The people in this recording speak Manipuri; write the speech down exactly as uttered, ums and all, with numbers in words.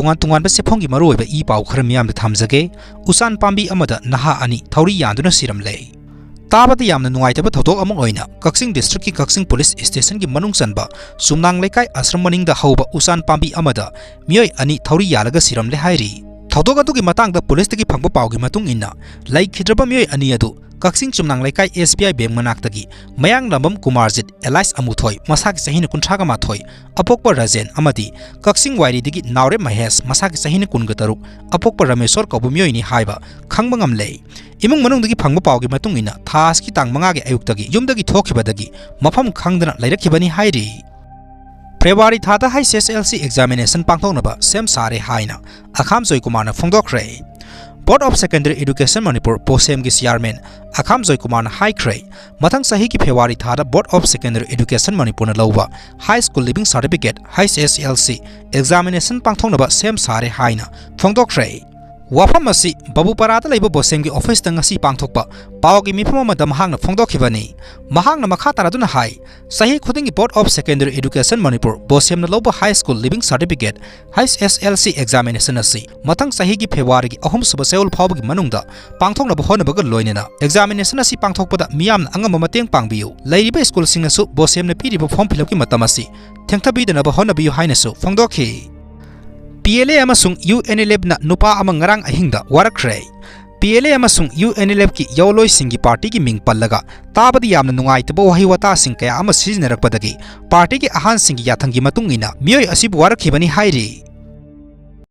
ꯇꯣꯉꯥꯟ ꯇꯣꯉꯥꯟꯕ ꯆꯦꯐꯣꯡꯒꯤ ꯃꯔꯨꯑꯣꯏꯕ ꯏ ꯄꯥꯎ ꯈꯔ ꯃꯤꯌꯥꯝꯗ ꯊꯝꯖꯒꯦ꯫ ꯎꯆꯥꯟ ꯄꯥꯝꯕꯤ ꯑꯃꯗ ꯅꯍꯥ ꯑꯅꯤ ꯊꯧꯔꯤ ꯌꯥꯟꯗꯨꯅ ꯁꯤꯔꯝꯂꯦ꯫ ꯇꯥꯕꯗ ꯌꯥꯝꯅ ꯅꯨꯡꯉꯥꯏꯇꯕ ꯊꯧꯗꯣꯛ ꯑꯃ ꯑꯣꯏꯅ ꯀꯛꯆꯤꯡ district ꯀꯤ ꯀꯛꯆꯤꯡ police station ꯒꯤ ꯃꯅꯨꯡ ꯆꯟꯕ ꯆꯨꯝꯅꯥꯡ ꯂꯩꯀꯥꯏ ꯑꯥꯁ꯭ꯔꯝ ꯃꯅꯤꯡꯗ ꯍꯧꯕ ꯎꯆꯥꯟ ꯄꯥꯝꯕꯤ ꯑꯃꯗ ꯃꯤꯑꯣꯏ ꯑꯅꯤ ꯊꯧꯔꯤ ꯌꯥꯜꯂꯒ ꯁꯤꯔꯝꯂꯦ ꯍꯥꯏꯔꯤ꯫ ꯊꯧꯗꯣꯛ ꯑꯗꯨꯒꯤ ꯃꯇꯥꯡꯗ police ꯇꯒꯤ ꯐꯪꯕ ꯄꯥꯎꯒꯤ ꯃꯇꯨꯡ ꯏꯟꯅ, ꯂꯩꯈꯤꯗ꯭ꯔꯕ ꯃꯤꯑꯣꯏ ꯑꯅꯤ ꯑꯗꯨ ꯀꯛꯆꯤꯡ ꯆꯨꯝꯅꯥꯡ ꯂꯩꯀꯥꯏ S B I bank ꯃꯅꯥꯛꯇꯒꯤ Mayanglambam Kumarjit alias ꯑꯃꯨꯊꯣꯏ, ꯃꯁꯥꯒꯤ ꯆꯍꯤꯅ ꯀꯨꯟꯊ꯭ꯔꯥ ꯃꯥꯊꯣꯏ, ꯑꯄꯣꯛꯄ ꯔꯥꯖꯦꯟ ꯑꯃꯗꯤ ꯀꯛꯆꯤꯡ ꯋꯥꯏꯔꯤꯗꯒꯤ ꯅꯥꯎꯔꯦꯝ ꯃꯍꯦꯁ, ꯃꯁꯥꯒꯤ ꯆꯍꯤꯅ ꯀꯨꯟꯒ ꯇꯔꯨꯛ, ꯑꯄꯣꯛꯄ ꯔꯥꯃꯦꯁꯣꯔ ꯀꯧꯕ ꯃꯤꯑꯣꯏꯅꯤ ꯍꯥꯏꯕ ꯈꯪꯕ ꯉꯝꯂꯦ꯫ ꯏꯃꯨꯡ ꯃꯅꯨꯡꯗꯒꯤ ꯐꯪꯕ ꯄꯥꯎꯒꯤ ꯃꯇꯨꯡ ꯏꯟꯅ, ꯊꯥ ꯑꯁꯤꯒꯤ ꯇꯥꯡ ꯃꯉꯥꯒꯤ ꯑꯌꯨꯛꯇꯒꯤ ꯌꯨꯝꯗꯒꯤ ꯊꯣꯛꯈꯤꯕꯗꯒꯤ ꯃꯐꯝ ꯈꯪꯗꯅ ꯂꯩꯔꯛꯈꯤꯕꯅꯤ ꯍꯥꯏꯔꯤ꯫ ꯐꯦꯕ꯭ꯔꯨꯋꯥꯔꯤ ꯊꯥꯗ H S S L C examination ꯄꯥꯡꯊꯣꯛꯅꯕ ꯁꯦꯝ ꯁꯥꯔꯦ ꯍꯥꯏꯅ ꯑꯈꯥꯝ ꯖꯣꯏꯀꯨꯃꯥꯔꯅ ꯐꯣꯡꯗꯣꯛꯈ꯭ꯔꯦ꯫ Board of Secondary Education Manipur, BOSEM ꯒꯤ chairman ꯑꯈꯥꯝ ꯖꯣꯏꯀꯨꯃꯥꯔꯅ ꯍꯥꯏꯈ꯭ꯔꯦ, ꯃꯊꯪ ꯆꯍꯤꯒꯤ ꯐꯦꯕ꯭ꯔꯨꯋꯥꯔꯤ ꯊꯥꯗ Board of Secondary Education Manipur ꯅ ꯂꯧꯕ High School Leaving Certificate, H S S L C, examination ꯄꯥꯡꯊꯣꯛꯅꯕ ꯁꯦꯝ ꯁꯥꯔꯦ ꯍꯥꯏꯅ ꯐꯣꯡꯗꯣꯛꯈ꯭ꯔꯦ꯫ ꯋꯥꯐꯝ ꯑꯁꯤ ꯕꯕꯨꯄꯥꯔꯥꯗ ꯂꯩꯕ BOSEM ꯒꯤ office ꯇ ꯉꯁꯤ ꯄꯥꯡꯊꯣꯛꯄ ꯄꯥꯎꯒꯤ ꯃꯤꯐꯝ ꯑꯃꯗ ꯃꯍꯥꯛꯅ ꯐꯣꯡꯗꯣꯛꯈꯤꯕꯅꯤ꯫ ꯃꯍꯥꯛꯅ ꯃꯈꯥ ꯇꯥꯔꯗꯨꯅ ꯍꯥꯏ, ꯆꯍꯤ ꯈꯨꯗꯤꯡꯒꯤ Board of Secondary Education Manipur, BOSEM ꯅ ꯂꯧꯕ High School Leaving Certificate, H S S L C examination ꯑꯁꯤ ꯃꯊꯪ ꯆꯍꯤꯒꯤ ꯐꯦꯕ꯭ꯔꯨꯋꯥꯔꯤꯒꯤ ꯑꯍꯨꯝꯁꯨꯕ ꯆꯌꯣꯜ ꯐꯥꯎꯕꯒꯤ ꯃꯅꯨꯡꯗ ꯄꯥꯡꯊꯣꯛꯅꯕ ꯍꯣꯠꯅꯕꯒ ꯂꯣꯏꯅꯅ examination ꯑꯁꯤ ꯄꯥꯡꯊꯣꯛꯄꯗ ꯃꯤꯌꯥꯝꯅ ꯑꯉꯝꯕ ꯃꯇꯦꯡ ꯄꯥꯡꯕꯤꯌꯨ꯫ ꯂꯩꯔꯤꯕ school ꯁꯤꯡꯅꯁꯨ BOSEM ꯅ ꯄꯤꯔꯤꯕ form fill up ꯀꯤ ꯃꯇꯝ ꯑꯁꯤ ꯊꯦꯡꯊꯕꯤꯗꯅꯕ ꯍꯣꯠꯅꯕꯤꯌꯨ ꯍꯥꯏꯅꯁꯨ ꯐꯣꯡꯗꯣꯛꯈꯤ꯫ P L A ꯑꯃꯁꯨꯡ U N L F ꯅ ꯅꯨꯄꯥ ꯑꯃ ꯉꯔꯥꯡ ꯑꯍꯤꯡꯗ ꯋꯥꯔꯛꯈ꯭ꯔꯦ꯫ P L A ꯑꯃꯁꯨꯡ U N L F ꯀꯤ ꯌꯥꯑꯣꯟꯂꯣꯏꯁꯤꯡꯒꯤ party ꯒꯤ ꯃꯤꯡ ꯄꯜꯂꯒ ꯇꯥꯕꯗ ꯌꯥꯝꯅ ꯅꯨꯡꯉꯥꯏꯇꯕ ꯋꯥꯍꯩ ꯋꯥꯇꯥꯁꯤꯡ ꯀꯌꯥ ꯑꯃ ꯁꯤꯖꯤꯟꯅꯔꯛꯄꯗꯒꯤ party ꯒꯤ ꯑꯍꯟꯁꯤꯡꯒꯤ ꯌꯥꯊꯪꯒꯤ ꯃꯇꯨꯡ ꯏꯟꯅ ꯃꯤꯑꯣꯏ ꯑꯁꯤꯕꯨ ꯋꯥꯔꯛꯈꯤꯕꯅꯤ ꯍꯥꯏꯔꯤ꯫